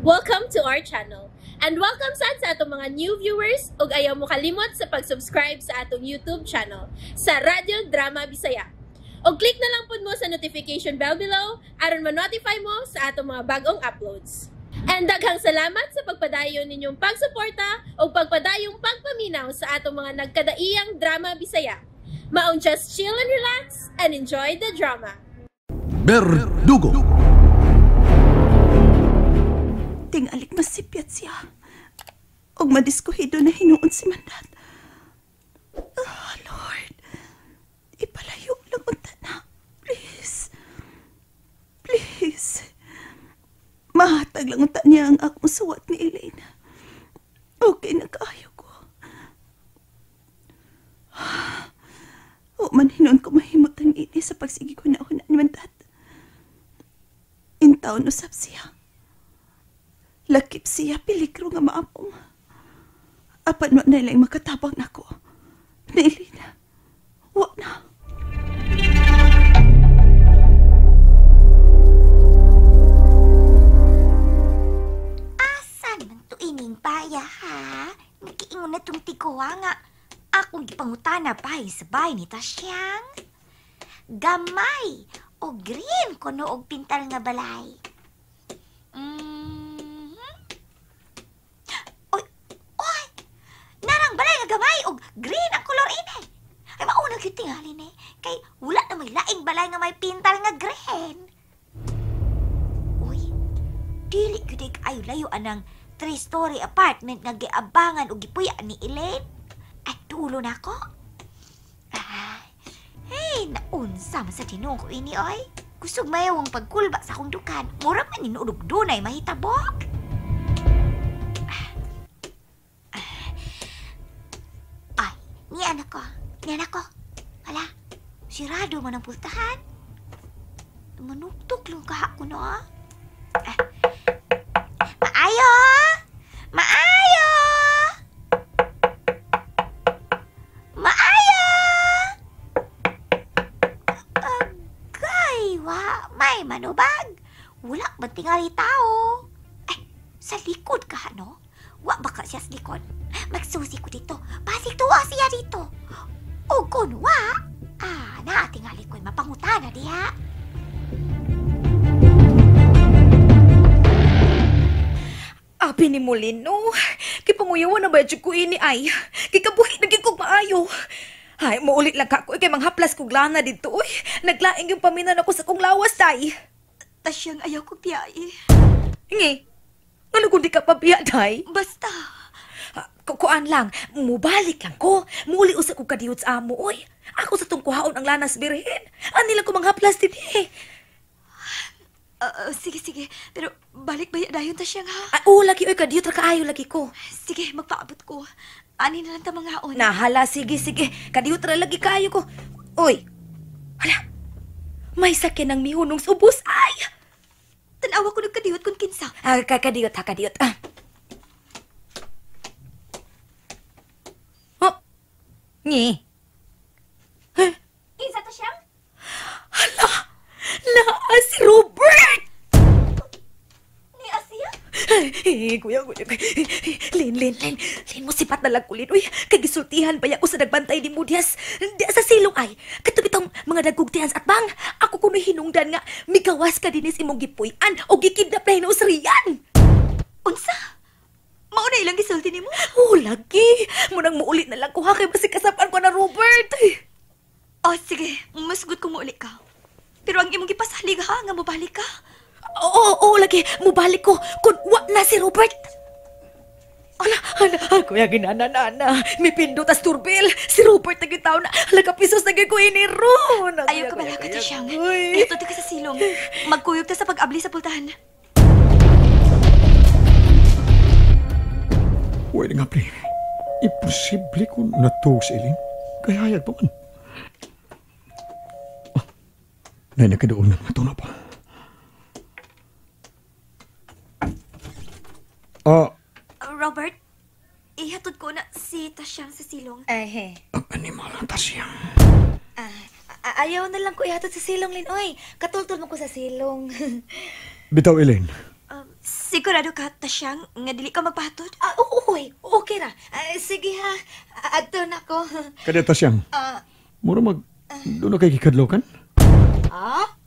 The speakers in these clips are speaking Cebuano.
Welcome to our channel. And welcome sad sa atong mga new viewers ug ayaw mo kalimot sa pag-subscribe sa atong YouTube channel sa Radyo Drama Bisaya. Og click na lang pud mo sa notification bell below aron ma-notify mo sa atong mga bagong uploads. And daghang salamat sa pagpadayon ninyong pagsuporta ug pagpadayong pagpaminaw sa atong mga nagkadaiyang drama Bisaya. Maong just chill and relax and enjoy the drama. Berdugo. Tingalik masipyat siya. Og madiskuhido na hinuon si Mandat. Oh, Lord. Ipalayo lang unta na. Please. Please. Mahatag lang unta niya ang akong suwat ni Elaine. Okay na kaayo ko. O man hinuon ko mahimutan ini sa pagsigi ko na una ni Mandat. Intaon usap siya. Lakip siya, peligro nga maamong. Apan wa na ilang makatabang nako. Ni Elena, wa na. Asan man to ining paya, ha? Nakiingon na tong tikuha nga. Akong gipangutana bahay sa bahay ni Tasyang. Gamay o green kuno og pintal nga balay. Oy, oy! Narang balay nga gamay og green ang kolor ini. Ay mauna gyud tingali ni kay wala na may laing balay nga may pintal nga green. Uy, dili gyud ay layo anang 3-story apartment nga giabangan og gipuy-an ni Elaine. Ay, tulo na ako. Ah, hey, naunsa man sa tinuo ko ini, oy. Kusog mayaw ang pagkulba sa akong dukan. Mura man inunog dunay mahitabo. Ay, ni anak ko. Ni anak ko. Hala, sirado man ang pultahan. Manuktok lang kaha ko, no? Ah. Maayo! Maayo! Maayo! Agay, wa, may manubag. Wala ba tingali tao? Ay, sa likod ka, no? Wa ba ka siya sa likod? Magsusi ko dito. Basig tuwa siya dito. O kung wa, ah, naatingali ko'y mapangutana diha. Abi ni Molino, kipanguyawan na ba yung ko ini ay? Kikabuhi na kong maayo. Ay, muulit lang ka ko, kay manghaplas kog lana dito, uy. Naglaing yung paminan ako sa kong lawas, tay. Tasyang ayaw kong biyai. Ngi, ano kung di ka pabiya, tay? Basta. Kuan lang, mubalik lang ko. Muli usa kong kadiyot sa amo, uy. Ako sa tong kuhaon ang lanas birhen. Ani lang ko manghaplas din, eh. Sige, sige. Pero balik ba dayon ta siyang ha? Ay, oo, lagi, oy, kadiyot ra kaayo lagi ko. Sige, magpaabot ko. Ani na lang ta mangaon. Nahala, sige, sige. Kadiyot ra lagi kaayo ko. Oy, hala. May sakyan ng mihunong subos, ay! Tanawa ko nagkadiyot kung kinsa. Ah, kadiyot ha, kadiyot. Ah. Oh, ngi. Huh? Kinsa ta siyang? Hala! Naa si Robert! Ni Asia? Eh, kuya, kuya. Lin, Lin, Lin. Lin mo sipat na lang kulin. Uy, kagisultihan ba ko sa nagbantay ni Mudias? Di sa silong ay. Katubitong mga dagugtihan at bang. Ako kuno hinungdan nga, migawas ka dinis imong gipuy-an o gikidnap na hinuos riyan. Unsa? Mauna ilang gisulti nimo? Oh, lagi. Munang muulit na lang ko ha, kay masikasapan ko na Robert. Oh, sige. Masugod ko muuli ka. Pero ang imong gipasalig ha, nga mobalik ka. Oo, oo, lagi. Mubalik ko kung wa na si Robert. Ala, ala, kuya, ginana-nana. May pindot as turbel. Si Robert na gitaw na. Ala, kapisos na gid ko iniron. Ayaw ka balaka ta siyang. Ito ka sa silong. Magkuyog ta sa pag-abli sa pultahan. Pwede nga, pre. Imposible kung natuog si Eileen. Kaya hayag pa man. Nay, nagkadoon ng mga pa. Robert, ihatod ko na si Tasyang sa silong. Ay, ang animal ang Tasyang. Ayaw na lang ko ihatod sa silong, Lin. Oy, katultol mo ko sa silong. Bitaw, Elaine. Siguro Sigurado ka, Tasyang, nga dili ka magpahatod? Oo, oy. Okay ra. Sige ha. Adto na ko. Kada Tasyang, mura mag... Doon na kay gikadlokan? Ah?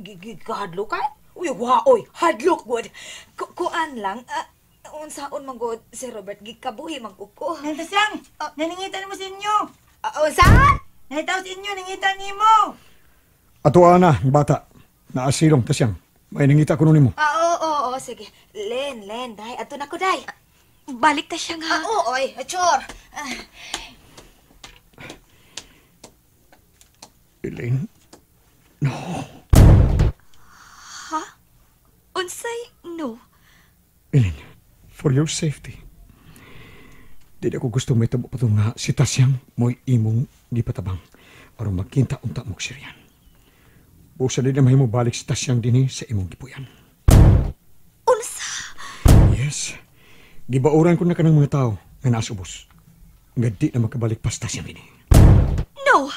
Gikadlokan? Uy, wa, oy. Hadlok, good. Kuan lang. Unsaon man good si Robert, gikabuhi man ko. Nantasyang, naningitan mo sa inyo. Unsa? Nahitaw sa inyo, nangitan nimo. Ato ana, ang bata. Naasilong, Tasyang. May nangita ko nun nimo. Oo, sige. Len, day. Adto na ko, day. Balik Tasyang ha. Oo, oy. Chor. Elaine? No. Ha? Unsay no? Elaine, for your safety. Di ako gusto may tabo pa nga si Tasyang mo'y imong gipatabang aron magkinta unta mo si Rian. Busa di na mahimo balik si Tasyang dinhi sa imong gipuyan. Unsa? Yes. Gibauran ko na kanang mga tao nga naas ubos. Nga di na makabalik pa si Tasyang dinhi. No.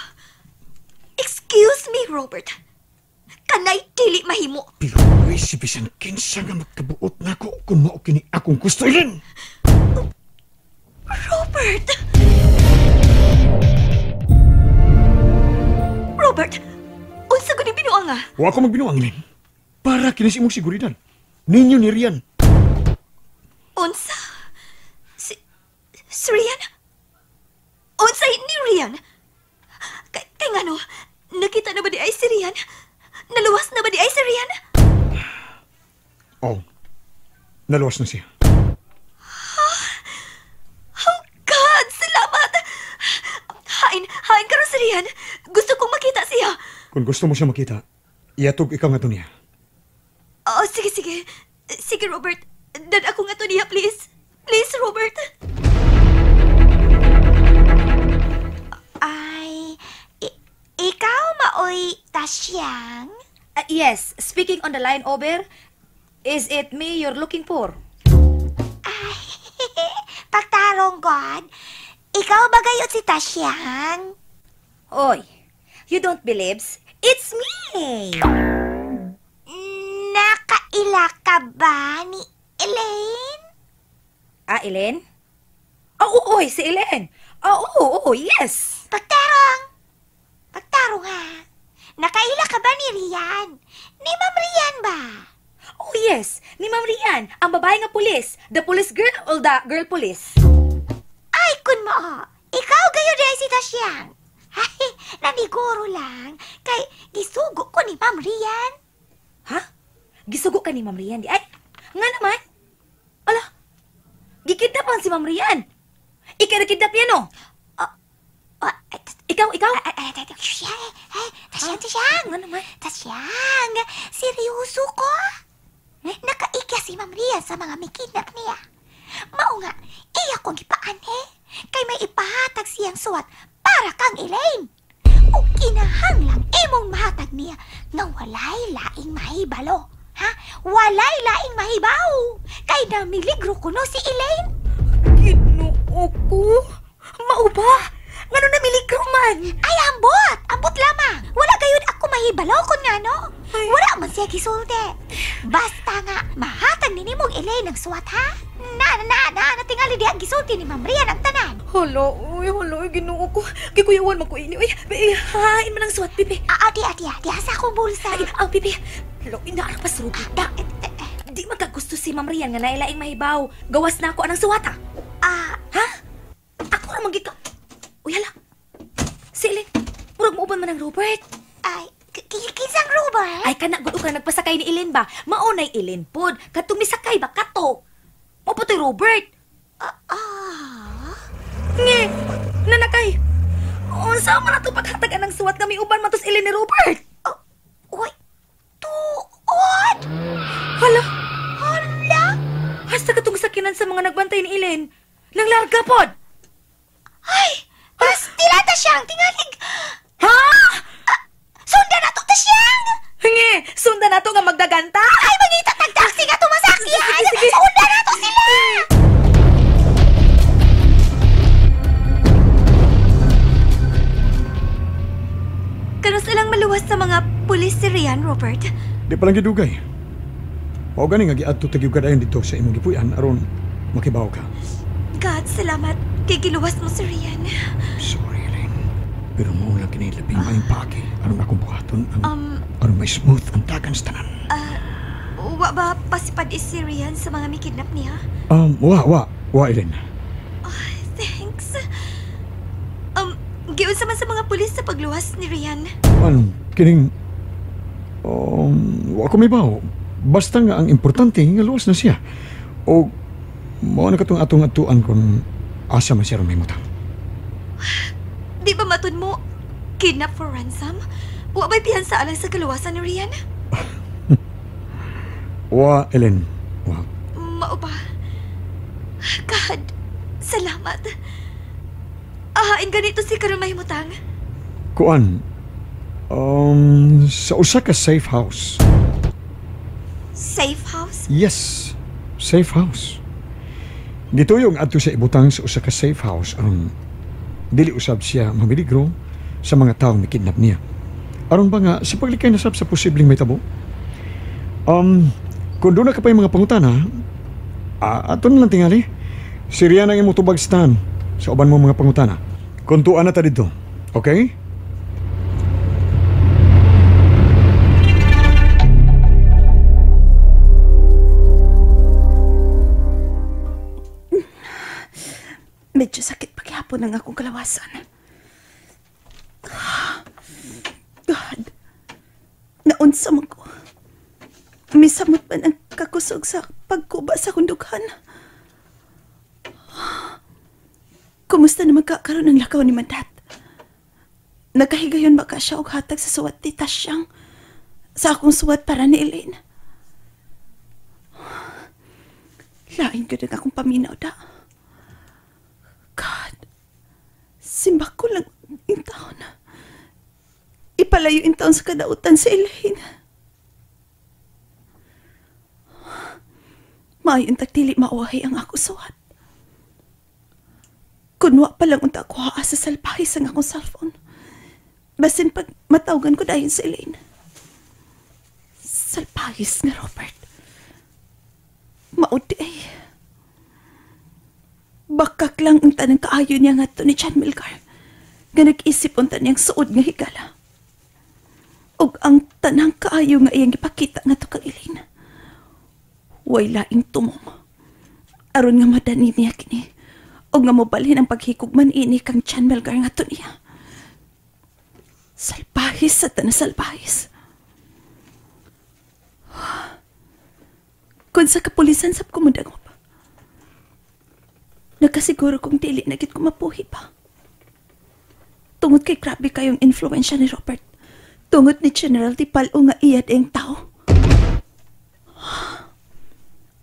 Excuse me, Robert. Kanay dili mahimo. Pero may si bisan kinsa nga magkabuot nako kung mao kini akong gusto, Elaine. Robert! Robert! Unsa gud binuang ah? Wa ko magbinuang, Elaine. Para kini sa imong seguridad. Ninyo ni Rian. Unsa? Si Rian? Unsa ni Rian? Kay ngano? Nakita na ba di ay si Rian? Naluwas na ba di ay si Rian? Oh. Naluwas na siya. Oh God! Salamat! Hain karon si Rian. Gusto kong makita siya. Kung gusto mo siya makita, iatog ikaw nga to niya. Oh, sige. Sige, Robert. Dad ako nga to niya, please. Please, Robert. Ay, ikaw maoy Tasyang? Yes, speaking on the line, Ober. Is it me you're looking for? Ay, pagtarong God, ikaw ba gayud si Tasyang? Oy, you don't believe? It's me! Nakaila ka ba ni Elaine? Ah, Elaine? Oh, oo, si Elaine. Oh, oo, yes. Pagtarong ha. Nakaila ka ba ni Rian? Ni Ma'am Rian ba? Oh, yes. Ni Ma'am Rian, ang babae nga pulis. The police girl or the girl police? Ay, kun mo. Ikaw gayo di si Tasyang. Ay, naniguro lang. Kay gisugo ko ni Ma'am Rian. Ha? Gisugo ka ni Ma'am Rian di? Ay, nga naman. Ala, gikidnapan si Ma'am Rian. Ikaw nakidnap niya, no? Ikaw? Tasyang, Tasyang. Nga naman. Tasyang, seryoso ko. Nakaikya si Ma'am Rian sa mga mikidnap niya. Mao nga, iya kong gipaan eh. Kay may ipahatag siyang suwat para kang Elaine. O kinahanglang imong mahatag niya nga walay laing mahibalo. Ha? Walay laing mahibaw. Kay namiligro kuno si Elaine. Ginoo ko. Mao ba? Ngano namiligro man? Ay, ambot! Ambot lamang. Wala gayud ako mahibalo kun ngano. Wala man siya gisulti. Basta nga, mahatag ni nimong Elaine ang suwat, ha? Na, tingali di ang gisulti ni Ma'am Rian ang tanan. Hala, uy, ginoo ko. Gikuyawan man ko ini. Uy, hain man ang suwat, pipi. Di, asa akong bulsa. Ay, pipi. Hala, inaarap pa sa Robert. Di magkagusto si Ma'am Rian nga nailaing mahibaw. Gawas na ako anang suwat, ha? Ha? Ako ra man gika. Uy, hala. Si Elaine, murag muuban man ang Robert. Ay, kinsang Robert? Ay, kana gud ka nagpasakay ni Elaine ba? Maunay Elaine pod. Katong misakay ba kato? Mao po to'y Robert. Nge, nanakay. Unsa man ato paghatag anang suwat nga miuban man tos Elaine ni Robert? Uy, tuod. Hala. Hala. Hasta katong sakinan sa mga nagbantay ni Elaine. Nang larga pod. Ay, pastila ta siyang tingalig. Ha? Sundan na to ta siyang. Nge, sundan na to nga magdaganta. Ay, mangita tag taxi nga tumasakyan. Sige. Sundan na to sila. Karos lang maluwas sa mga pulis si Rian, Robert. Di pa lang gidugay. Mao gani nga giadto ta gyud kadayon didto sa imong gipuy-an aron makibaw ka. God, salamat. Kay giluwas mo si Rian. Sorry, Elaine. Pero mao lang kini labing maayong paagi aron akong buhaton ang aron may smooth ang dagan sa tanan. Wa ba pasipad is si Rian sa mga mikidnap niya? Wa, Elaine. Thanks. Giunsa man sa mga pulis sa pagluwas ni Rian. Kining wa ko mibaw. Basta nga ang importante nga luwas na siya. O mao na katong atong atuan kung asa man siya ron may mutang. Di ba matud mo kidnap for ransom? Wa ba'y piyansa alang sa kaluwasan ni Rian? Wa, Ellen. Wa. Mao ba? God, salamat. Ahain ganito si karon mahimutang. Kuan. Sa usa ka safe house. Safe house? Yes, safe house. Gituyong adto sa ibutang sa usa ka safe house aron dili usab siya mamiligro sa mga taong mikidnap niya. Aron ba nga sa paglikay na sab sa posibleng may tabo? Kung doon na ka pa yung mga pangutana, ato na lang tingali. Si Rian ang imong tubag stan sa uban mo mga pangutana. Kuntuan na ta dito, okay? Medyo sakit paghapon ang akong kalawasan. God, naunsa man ko. Misamot man ang kakusog sa pagkuba sa akong dughan. Kumusta naman kakaroon ang lakaw ni Mandat? Nagkahigayon ba ka siya og hatag sa suwat ni Tasyang? Sa akong suwat para ni Elaine. Lain ko ang akong paminaw da. God, simbak ko lang in taon. Ipalayo in taon sa kadautan si Elaine. Maayon tagtili mauwahi ang ako suwat. Kunwa pa lang unta ako haa sa salpahe sa akong cellphone. Basin pag matawagan ko dayon si Elaine. Salpahis nga, Robert. Maudi ay. Bakak lang ang tanang kaayo niya nga to ni Chan Milgar. Nga nag-isip unta niyang suod nga higala. Og ang tanang kaayo nga iyang gipakita nga to kang Elaine. Way laing tumong. Aron nga madani niya kini. Og nga mobalhin ang paghikugman ini kang Chan Melgar nga to niya. Salpahis sa tanang salpahis. Kung sa kapulisan sab kumundangop. Nagkasiguro kong dili na gid ko mapuhi pa. Tungod kay grabe kayong influensya ni Robert. Tungod ni General Dipalo nga iyad ang tao.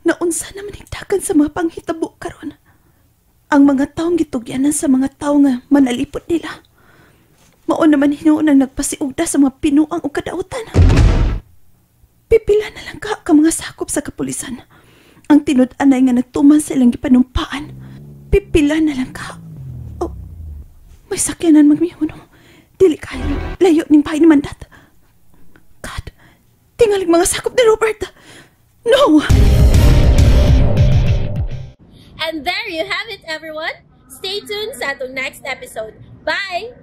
Naunsa naman higdakan sa mga panghitabo karon. Ang mga taong gitugyanan sa mga tao nga manalipot nila. Mao naman hinuon ang nagpasiugda sa mga pinuang o kadautan. Pipila na lang ka mga sakop sa kapulisan. Ang tinud-anay nga nagtuman sa ilang gipanumpaan. Pipila na lang ka. Oh, may sakyanan magmihuno. Dili kayo. Layo ning bahay ni Mandat. God, tingalig mga sakop ni Robert. No! And there you have it, everyone. Stay tuned sa atong next episode. Bye!